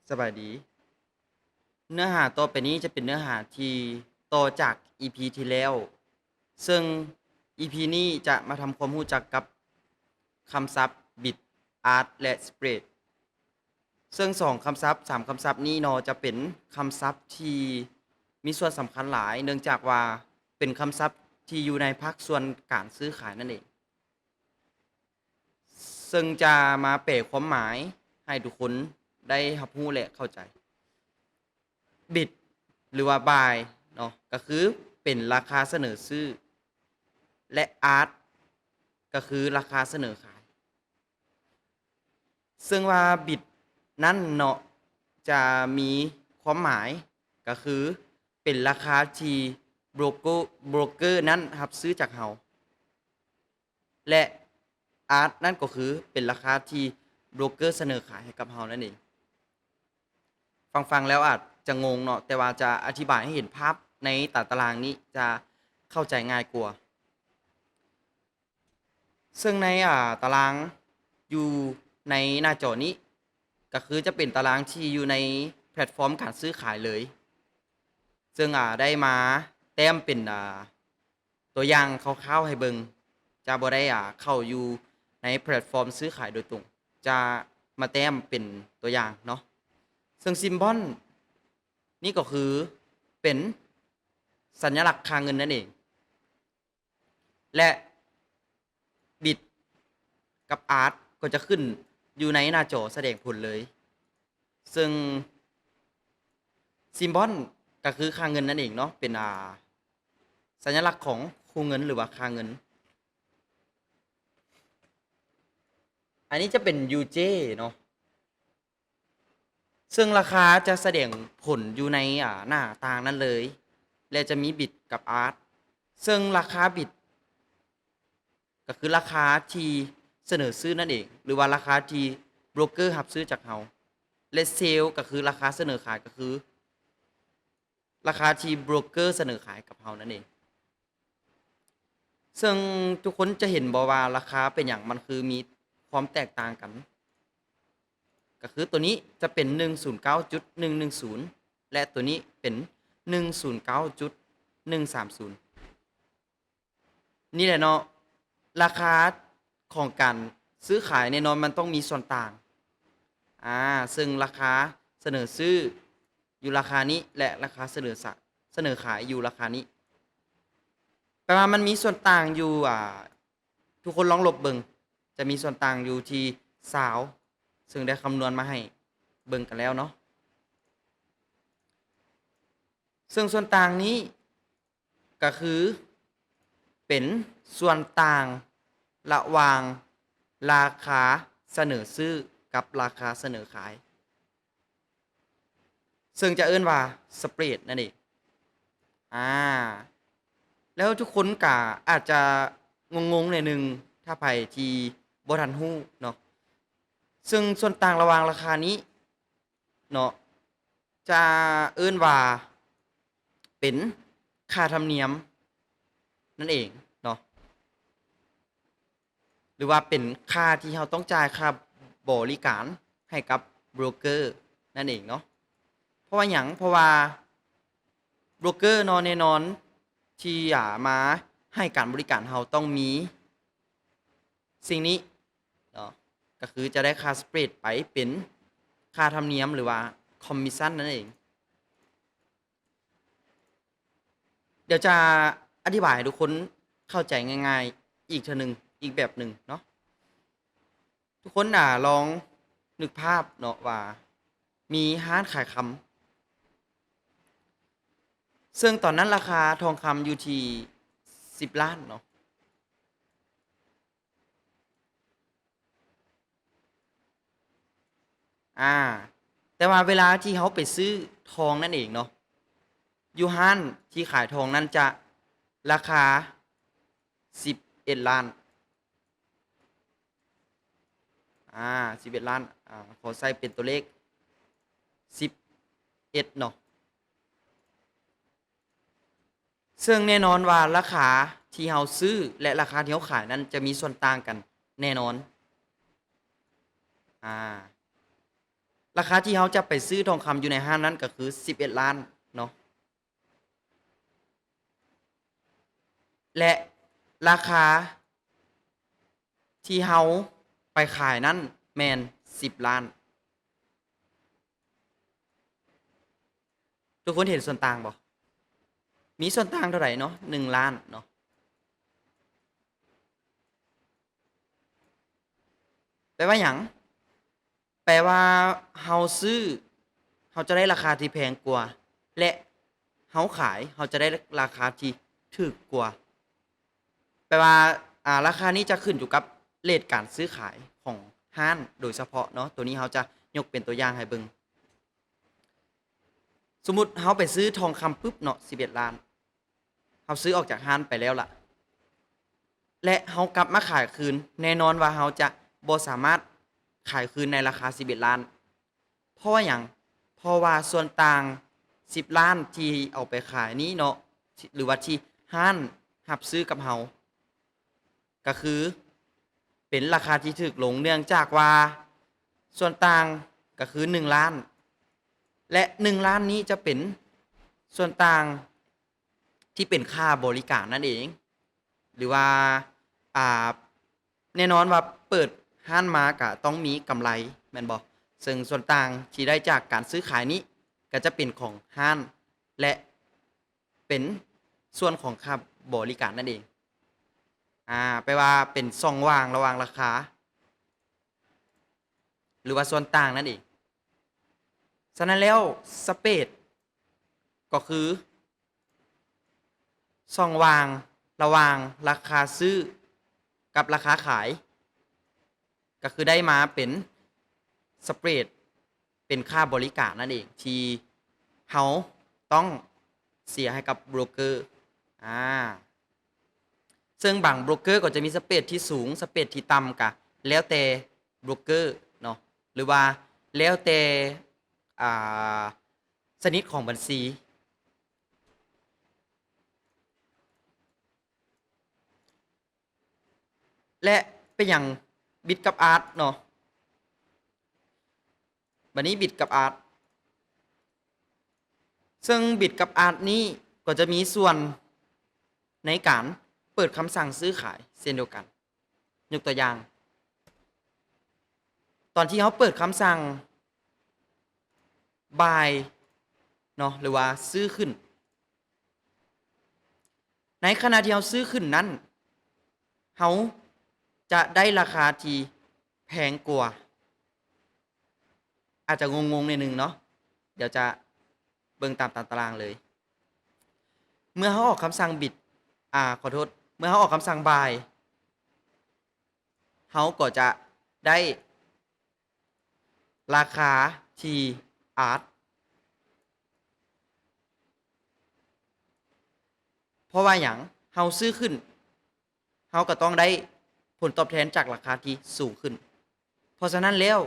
ສະບາຍດີ. ເນື້ອຫາຕໍ່ໄປນີ້ຈະເປັນເນື້ອຫາທີ່ຕໍ່ຈາກອີພີທີ່ແລ້ວ, ເຊິ່ງອີພີນີ້ຈະມາທຳຄວາມຮູ້ຈັກກັບຄຳສັບ bid, ask ແລະ spread. ເຊິ່ງສອງຄຳສັບ, ສາມຄຳສັບນີ້ເນາະ ຈະເປັນຄຳສັບທີ່ມີສ່ວນສຳຄັນຫຼາຍ, ເນື່ອງຈາກວ່າເປັນຄຳສັບທີ່ຢູ່ໃນພາກສ່ວນການຊື້ຂາຍນັ້ນເອງ. ເຊິ່ງຈະມາແປຄວາມໝາຍໃຫ້ທຸກຄົນໄດ້ຮັບຮູ້ ແລະ ເຂົ້າໃຈ. Bid ຫຼືວ່າ buy ເນາະ ກໍຄືເປັນລາຄາສະເໜີຊື້ ແລະ ask ກໍຄືລາຄາສະເໜີຂາຍ. ເຊິ່ງວ່າ bid ນັ້ນເນາະ ຈະມີຄວາມໝາຍກໍຄືເປັນລາຄາທີ່ໂບຣກເກີ ໂບຣກເກີນັ້ນຮັບຊື້ຈາກເຮົາ ແລະ ask ນັ້ນກໍຄືເປັນລາຄາທີ່ໂບຣກເກີສະເໜີຂາຍໃຫ້ກັບເຮົານັ້ນເອງ. ຟັງໆແລ້ວອາດຈະງົງເນາະ, ແຕ່ວ່າຈະອະທິບາຍໃຫ້ເຫັນພາບໃນຕາຕະລາງນີ້ຈະເຂົ້າໃຈງ່າຍກວ່າ. ເຊິ່ງໃນ ອາ ຕາລາງຢູ່ໃນໜ້າຈໍນີ້ ກໍຄືຈະເປັນຕາລາງທີ່ຢູ່ໃນແພລດຟອມການຊື້ຂາຍເລີຍ, ເຊິ່ງ ອາ ໄດ້ມາແຕ້ມເປັນ ອາ ຕົວຢ່າງຄ່າວໆໃຫ້ເບິ່ງ, ຈະບໍ່ໄດ້ ອາ ເຂົ້າຢູ່ໃນແພລດຟອມຊື້ຂາຍໂດຍຕົງ, ຈະມາແຕ້ມເປັນຕົວຢ່າງເນາະ. ເຊິ່ງ symbol ນີ້ກໍຄືເປັນສັນຍະລັກຄ່າເງິນນັ້ນເອງ. ແລະ bid ກັບ ask ກໍຈະຂຶ້ນຢູ່ໃນໜ້າຈໍສະແດງຜົນເລີຍ. ເຊິ່ງ symbol ກໍຄືຄ່າເງິນນັ້ນເອງເນາະ, ເປັນ ອາ ສັນຍະລັກຂອງຄູ່ເງິນ ຫຼືວ່າຄ່າເງິນ. ອັນນີ້ຈະເປັນ UJ ເນາະ. ເຊິ່ງລາຄາຈະສະແດງຜົນຢູ່ໃນ ອາ ໜ້າຕ່າງນັ້ນເລີຍ ແລະ ຈະມີ bid ກັບ ask. ເຊິ່ງລາຄາ bid ກໍຄືລາຄາທີ່ສະເໜີຊື້ນັ້ນເອງ ຫຼືວ່າລາຄາທີ່ໂບຣກເກີຮັບຊື້ຈາກເຮົາ ແລະ sell ກໍຄືລາຄາສະເໜີຂາຍ ກໍຄື ລາຄາທີ່ໂບຣກເກີສະເໜີຂາຍກັບເຮົານັ້ນເອງ. ເຊິ່ງທຸກຄົນຈະເຫັນບໍ່ວ່າລາຄາເປັນຫຍັງມັນຄືມີຄວາມແຕກຕ່າງກັນ? ກໍຄືໂຕນີ້ຈະເປັນໜຶ່ງສູນເກົ້າຈຸດໜຶ່ງໜຶ່ງສູນ ແລະ ໂຕນີ້ເປັນໜຶ່ງສູນເກົ້າຈຸດໜຶ່ງສາມສູນ. ນີ້ແຫຼະເນາະ, ລາຄາຂອງການຊື້ຂາຍແນ່ນອນມັນຕ້ອງມີສ່ວນຕ່າງ. ອາ ເຊິ່ງລາຄາສະເໜີຊື້ຢູ່ລາຄານີ້ ແລະ ລາຄາສະເໜີສະ ສະເໜີຂາຍຢູ່ລາຄານີ້. ແປວ່າມັນມີສ່ວນຕ່າງຢູ່ ອາ ທຸກຄົນລອງລົບເບິ່ງ, ຈະມີສ່ວນຕ່າງຢູ່ທີ່ຊາວ ເຊິ່ງໄດ້ຄຳນວນມາໃຫ້ເບິ່ງກັນແລ້ວເນາະ. ເຊິ່ງສ່ວນຕ່າງນີ້ ກໍຄືເປັນສ່ວນຕ່າງລະຫວ່າງລາຄາສະເໜີຊື້ກັບລາຄາສະເໜີຂາຍ, ເຊິ່ງຈະເອີ້ນວ່າ spread ນັ້ນເອງ. ອາ ແລ້ວທຸກຄົນກະອາດຈະງົງໆໜ້ອຍໜຶ່ງ ຖ້າໃຜທີ່ບໍ່ທັນຮູ້ເນາະ. ເຊິ່ງສ່ວນຕ່າງລະຫວ່າງລາຄານີ້ເນາະ ຈະເອີ້ນວ່າເປັນຄ່າທຳນຽມນັ້ນເອງເນາະ ຫຼືວ່າເປັນຄ່າທີ່ເຮົາຕ້ອງຈ່າຍຄ່າບໍລິການໃຫ້ກັບໂບຣກເກີນັ້ນເອງເນາະ. ເພາະວ່າຫຍັງ? ເພາະວ່າໂບຣກເກີເນາະ ແນ່ນອນທີ່ ອາ ມາໃຫ້ການບໍລິການເຮົາຕ້ອງມີ ສິ່ງນີ້ເນາະ ກໍຄືຈະໄດ້ຄ່າ spread ໄປເປັນຄ່າທຳນຽມ ຫຼືວ່າ commission ນັ້ນເອງ. ດຽວຈະອະທິບາຍໃຫ້ທຸກຄົນເຂົ້າໃຈງ່າຍໆອີກເທື່ອໜຶ່ງ, ອີກແບບໜຶ່ງເນາະ. ທຸກຄົນ ອາ ລອງນຶກພາບເນາະວ່າມີຮ້ານຂາຍຄຳ ເຊິ່ງຕອນນັ້ນລາຄາທອງຄຳຢູ່ທີ່ສິບລ້ານເນາະ. ອາ ແຕ່ວ່າເວລາທີ່ເຮົາໄປຊື້ທອງນັ້ນເອງເນາະ ຢູ່ຮ້ານທີ່ຂາຍທອງນັ້ນຈະລາຄາສິບເອັດລ້ານ. ອາ ສິບເອັດລ້ານ ອາ ຂໍໃສ່ເປັນຕົວເລກສິບເອັດເນາະ. ເຊິ່ງແນ່ນອນວ່າລາຄາທີ່ເຮົາຊື້ ແລະ ລາຄາທີ່ເຮົາຂາຍນັ້ນຈະມີສ່ວນຕ່າງກັນແນ່ນອນ. ອາ ລາຄາທີ່ເຮົາຈະໄປຊື້ທອງຄຳຢູ່ໃນຮ້ານນັ້ນກໍຄືສິບເອັດລ້ານເນາະ ແລະ ລາຄາທີ່ເຮົາໄປຂາຍນັ້ນແມ່ນສິບລ້ານ. ທຸກຄົນເຫັນສ່ວນຕ່າງບໍ່? ມີສ່ວນຕ່າງເທົ່າໃດເນາະ? ໜຶ່ງລ້ານເນາະ. ແປວ່າຫຍັງ? ແປວ່າເຮົາຊື້ ເຮົາຈະໄດ້ລາຄາທີ່ແພງກວ່າ ແລະ ເຮົາຂາຍ ເຮົາຈະໄດ້ລາຄາທີ່ຖືກກວ່າ. ແປວ່າ ອາ ລາຄານີ້ຈະຂຶ້ນຢູ່ກັບເຣດການຊື້ຂາຍຂອງຮ້ານໂດຍສະເພາະເນາະ. ໂຕນີ້ເຮົາຈະຍົກເປັນຕົວຢ່າງໃຫ້ເບິ່ງ. ສົມມຸດເຮົາໄປຊື້ທອງຄຳປຶບເນາະ ສິບເອັດລ້ານ ເຮົາຊື້ອອກຈາກຮ້ານໄປແລ້ວລະ ແລະ ເຮົາກັບມາຂາຍຄືນ ແນ່ນອນວ່າເຮົາຈະບໍ່ສາມາດຂາຍຄືນໃນລາຄາສິບເອັດລ້ານ. ເພາະວ່າຫຍັງ? ເພາະວ່າສ່ວນຕ່າງສິບລ້ານທີ່ເອົາໄປຂາຍນີ້ເນາະ ຫຼືວ່າທີ່ຮ້ານຮັບຊື້ກັບເຮົາ ກໍຄືເປັນລາຄາທີ່ຖືກລົງ ເນື່ອງຈາກວ່າສ່ວນຕ່າງກໍຄືໜຶ່ງລ້ານ ແລະ ໜຶ່ງລ້ານນີ້ຈະເປັນສ່ວນຕ່າງທີ່ເປັນຄ່າບໍລິການນັ້ນເອງ ຫຼືວ່າ ອ່າ ແນ່ນອນວ່າເປີດຮ້ານມາກະຕ້ອງມີກຳໄລແມ່ນບໍ່? ເຊິ່ງສ່ວນຕ່າງທີ່ໄດ້ຈາກການຊື້ຂາຍນີ້ກະຈະເປັນຂອງຮ້ານ ແລະ ເປັນສ່ວນຂອງຄ່າບໍລິການນັ້ນເອງ. ອາ ແປວ່າເປັນຊ່ອງວ່າງລະຫວ່າງລາຄາ ຫຼືວ່າສ່ວນຕ່າງນັ້ນເອງ. ສະນັ້ນແລ້ວ ສະເປຣດ ກໍຄື ຊ່ອງວ່າງລະຫວ່າງລາຄາຊື້ກັບລາຄາຂາຍ ກໍຄືໄດ້ມາເປັນສະເປຣດ ເປັນຄ່າບໍລິການນັ້ນເອງ ທີ່ເຮົາຕ້ອງເສຍໃຫ້ກັບໂບຣກເກີ. ອາ ເຊິ່ງບາງໂບຣກເກີກໍຈະມີສະເປຣດທີ່ສູງ ສະເປຣດທີ່ຕ່ຳ ກະແລ້ວແຕ່ໂບຣກເກີເນາະ ຫຼືວ່າແລ້ວແຕ່ ອາ ຊະນິດຂອງບັນຊີ. ແລະ ເປັນຫຍັງບິດກັບອາດເນາະ? ບັດນີ້ບິດກັບອາດ ເຊິ່ງບິດກັບອາດນີ້ກໍຈະມີສ່ວນໃນການເປີດຄຳສັ່ງຊື້ຂາຍເຊັ່ນດຽວກັນ. ຍົກຕົວຢ່າງ ຕອນທີ່ເຮົາເປີດຄຳສັ່ງບາຍເນາະ ຫຼືວ່າຊື້ຂຶ້ນ ໃນຂະນະທີ່ເຮົາຊື້ຂຶ້ນນັ້ນ ເຮົາຈະໄດ້ລາຄາທີ່ແພງກວ່າ. ອາດຈະງົງໆໜ້ອຍໜຶ່ງເນາະ ດຽວຈະເບິ່ງຕາມຕາຕະລາງເລີຍ. ເມື່ອເຮົາອອກຄຳສັ່ງບິດ ອາ ຂໍໂທດ ເມື່ອເຮົາອອກຄຳສັ່ງບາຍ ເຮົາກໍຈະໄດ້ລາຄາທີ່ອາດ ເພາະວ່າຫຍັງ? ເຮົາຊື້ຂຶ້ນ ເຮົາກໍຕ້ອງໄດ້ຜົນຕອບແທນຈາກລາຄາທີ່ສູງຂຶ້ນ. ເພາະສະນັ້ນແລ້ວ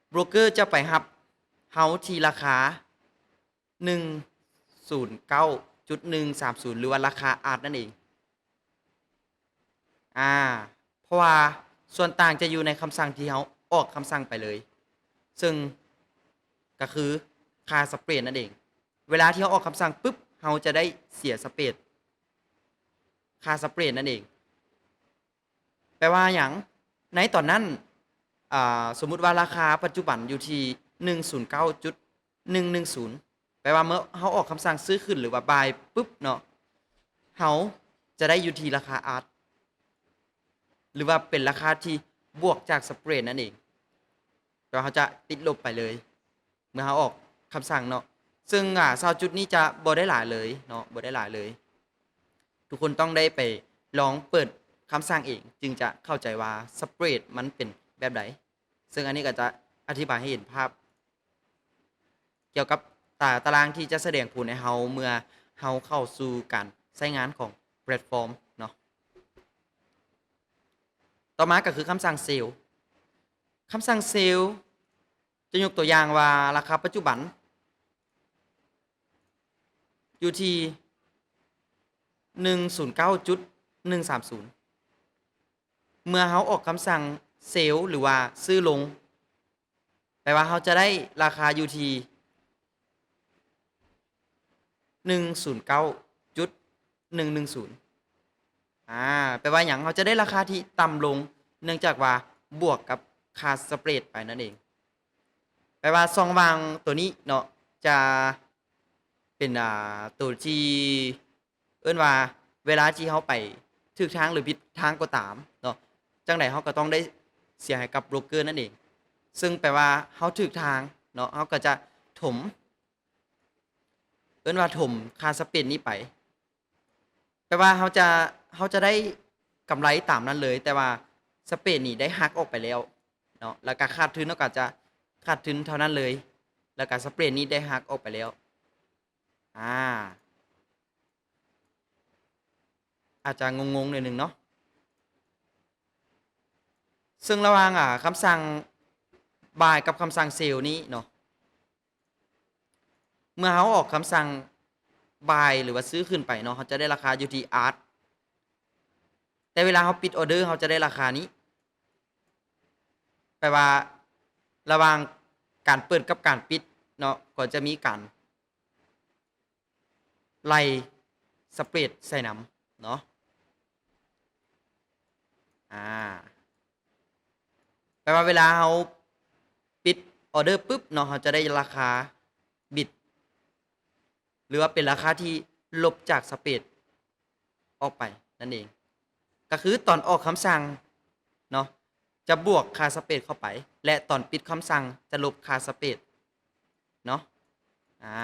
ໂບຣກເກີຈະໄປຮັບເຮົາທີ່ລາຄາ ໜຶ່ງສູນເກົ້າຈຸດໜຶ່ງສາມສູນ ຫຼືວ່າລາຄາອາດນັ້ນເອງ. ອາ ເພາະວ່າສ່ວນຕ່າງຈະຢູ່ໃນຄຳສັ່ງທີ່ເຮົາອອກຄຳສັ່ງໄປເລີຍ ເຊິ່ງກໍຄືຄ່າສະເປຣດນັ້ນເອງ. ເວລາທີ່ເຮົາອອກຄຳສັ່ງປຶບ ເຮົາຈະໄດ້ເສຍສະເປຣດ ຄ່າສະເປຣດນັ້ນເອງ. ແປວ່າຫຍັງ? ໃນຕອນນັ້ນ ອາ ສົມມຸດວ່າລາຄາປັດຈຸບັນຢູ່ທີ່ ໜຶ່ງສູນເກົ້າຈຸດໜຶ່ງໜຶ່ງສູນ ແປວ່າເມື່ອເຮົາອອກຄຳສັ່ງຊື້ຂຶ້ນ ຫຼືວ່າບາຍປຶບເນາະ ເຮົາຈະໄດ້ຢູ່ທີ່ລາຄາອາດ ຫຼືວ່າເປັນລາຄາທີ່ບວກຈາກສະເປຣດນັ້ນເອງ. ແປວ່າເຮົາຈະຕິດລົບໄປເລີຍ ເມື່ອເຮົາອອກຄຳສັ່ງເນາະ. ເຊິ່ງ ອາ ຊາວຈຸດນີ້ຈະບໍ່ໄດ້ຫຼາຍເລີຍເນາະ ບໍ່ໄດ້ຫຼາຍເລີຍ. ທຸກຄົນຕ້ອງໄດ້ໄປລອງເປີດຄຳສັ່ງເອງ ຈຶ່ງຈະເຂົ້າໃຈວ່າສະເປຣດມັນເປັນແບບໃດ. ເຊິ່ງອັນນີ້ກໍຈະອະທິບາຍໃຫ້ເຫັນພາບ ກ່ຽວກັບຕາ ຕາລາງທີ່ຈະສະແດງຜົນໃຫ້ເຮົາ ເມື່ອເຮົາເຂົ້າສູ່ການໃຊ້ງານຂອງແພລດຟອມເນາະ. ຕໍ່ມາກໍຄືຄຳສັ່ງເຊວ. ຄຳສັ່ງເຊວຈະຍົກຕົວຢ່າງວ່າ ລາຄາປັດຈຸບັນຢູ່ທີ່ ໜຶ່ງສູນເກົ້າຈຸດໜຶ່ງສາມສູນ. ເມື່ອເຮົາອອກຄຳສັ່ງເຊວ ຫຼືວ່າຊື້ລົງ ແປວ່າເຮົາຈະໄດ້ລາຄາຢູ່ທີ່ ໜຶ່ງສູນເກົ້າຈຸດໜຶ່ງໜຶ່ງສູນ ອາ ແປວ່າຫຍັງ? ເຮົາຈະໄດ້ລາຄາທີ່ຕ່ຳລົງ ເນື່ອງຈາກວ່າບວກກັບຄ່າສະເປຣດໄປນັ້ນເອງ. ແປວ່າຊ່ອງວ່າງໂຕນີ້ເນາະ ຈະເປັນ ອາ ໂຕທີ່ເອີ້ນວ່າ ເວລາທີ່ເຮົາໄປຖືກທາງ ຫຼື ຜິດທາງກໍຕາມເນາະ ຈັ່ງໃດເຮົາກໍຕ້ອງໄດ້ເສຍໃຫ້ກັບໂບຣກເກີນັ້ນເອງ. ເຊິ່ງແປວ່າເຮົາຖືກທາງເນາະ ເຮົາກໍຈະຖົມ ເອີ້ນວ່າຖົມຄ່າສະເປຣດນີ້ໄປ ແປວ່າເຮົາຈະ ເຮົາຈະໄດ້ກຳໄລຕາມນັ້ນເລີຍ ແຕ່ວ່າສະເປຣດນີ້ໄດ້ຫັກອອກໄປແລ້ວເນາະ ແລ້ວກະຂາດທຶນເຮົາກໍຈະຂາດທຶນເທົ່ານັ້ນເລີຍ ແລ້ວກະສະເປຣດນີ້ໄດ້ຫັກອອກໄປແລ້ວ ອາ ອາດຈະງົງໆໜ້ອຍໜຶ່ງເນາະ. ເຊິ່ງລະຫວ່າງ ອາ ຄຳສັ່ງບາຍກັບຄຳສັ່ງເຊລນີ້ເນາະ ເມື່ອເຮົາອອກຄຳສັ່ງບາຍ ຫຼືວ່າຊື້ຂຶ້ນໄປເນາະ ເຮົາຈະໄດ້ລາຄາຢູ່ທີ່ອາສ ແຕ່ເວລາເຮົາປິດອໍເດີ ເຮົາຈະໄດ້ລາຄານີ້ ແປວ່າລະຫວ່າງການເປີດກັບການປິດເນາະ ກໍຈະມີການໄລ່ສະເປຣດໃສ່ນຳເນາະ ອາ ແປວ່າເວລາເຮົາປິດອໍເດີປຶບເນາະ ເຮົາຈະໄດ້ລາຄາບິດ ຫຼືວ່າເປັນລາຄາທີ່ລົບຈາກສະເປຣດອອກໄປນັ້ນເອງ ກໍຄືຕອນອອກຄຳສັ່ງເນາະ ຈະບວກຄ່າສະເປຣດເຂົ້າໄປ ແລະ ຕອນປິດຄຳສັ່ງຈະລົບຄ່າສະເປຣດເນາະ ອາ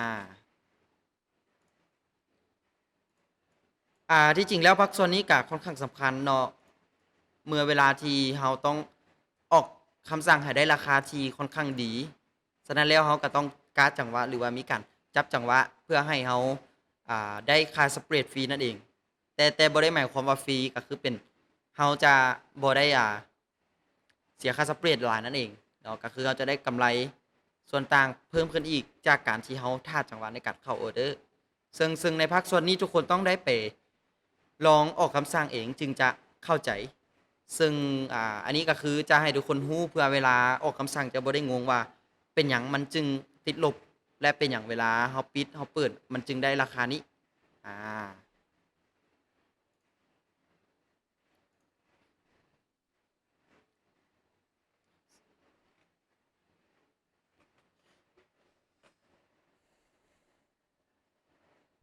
ອາ ທີ່ຈິງແລ້ວພາກສ່ວນນີ້ກະຂ້ອນຂ້າງສຳຄັນເນາະ ເມື່ອເວລາທີ່ເຮົາຕ້ອງອອກຄຳສັ່ງໃຫ້ໄດ້ລາຄາທີ່ຂ້ອນຂ້າງດີ ສະນັ້ນແລ້ວເຮົາກໍຕ້ອງກະຈັງຫວະ ຫຼືວ່າມີການຈັບຈັງຫວະ ເພື່ອໃຫ້ເຮົາ ອາ ໄດ້ຄ່າສະເປຣດຟຣີນັ້ນເອງ ແຕ່ ແຕ່ບໍ່ໄດ້ໝາຍຄວາມວ່າຟຣີ ກໍຄືເປັນ ເຮົາຈະບໍ່ໄດ້ ອາ ເສຍຄ່າສະເປຣດຫຼາຍນັ້ນເອງເນາະ ກໍຄືເຮົາຈະໄດ້ກຳໄລສ່ວນຕ່າງເພີ່ມຂຶ້ນອີກ ຈາກການທີ່ເຮົາຖ້າຈັງຫວະໃນການເຂົ້າອໍເດີ ເຊິ່ງ ເຊິ່ງໃນພາກສ່ວນນີ້ທຸກຄົນຕ້ອງໄດ້ໄປລອງອອກຄຳສັ່ງເອງຈຶ່ງຈະເຂົ້າໃຈ ເຊິ່ງ ອາ ອັນນີ້ກໍຄືຈະໃຫ້ທຸກຄົນຮູ້ ເພື່ອເວລາອອກຄຳສັ່ງຈະບໍ່ໄດ້ງົງວ່າເປັນຫຍັງມັນຈຶ່ງຕິດລົບ ແລະ ເປັນຫຍັງເວລາເຮົາປິດເຮົາເປີດມັນຈຶ່ງໄດ້ລາຄານີ້ ອາ